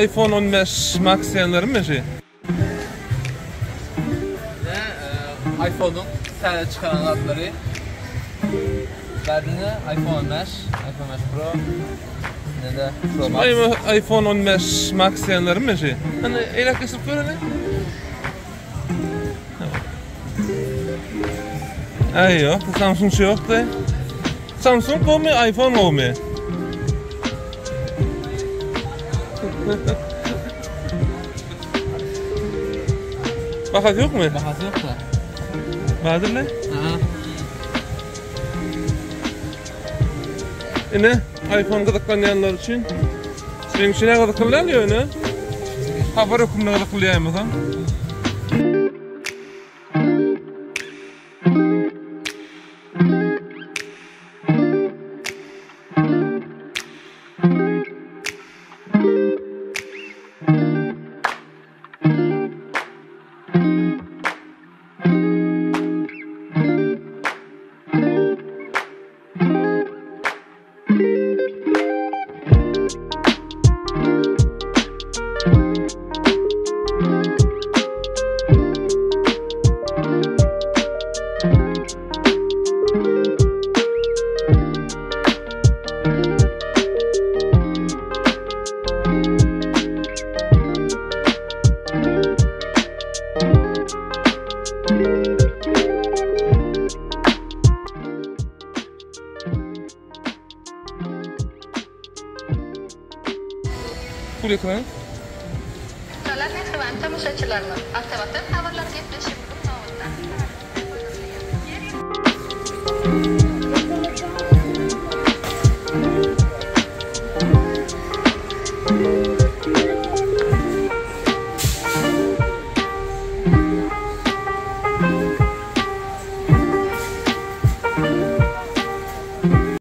iPhone 15 Max diýenlerimi şi? Ne iPhone'uň täze çykaran zatlary. Bärde iPhone 15, iPhone 15 Pro. Ne-de Pro Max. iPhone 15 Max diýenlerimi şi? Hany eýläk geçirip göreli. Aý ýok, Samsung şu ýokdy. Samsung gowmy, iPhone gowmy? Bahasy ýokmy? Bahasy ýok da. Bardyr ne? Aha. Ine, iPhone gyzyklanýanlar üçin. Meň üçin gyzykly däl ýöne. Habar hökmünde gyzykly diýäýmeseň. Full ekran. Salam mähriban tomaşaçylarymyz! Atavatan habarlar gepleşigimiziň nobatdaky sany size hödürleýär. Ýer.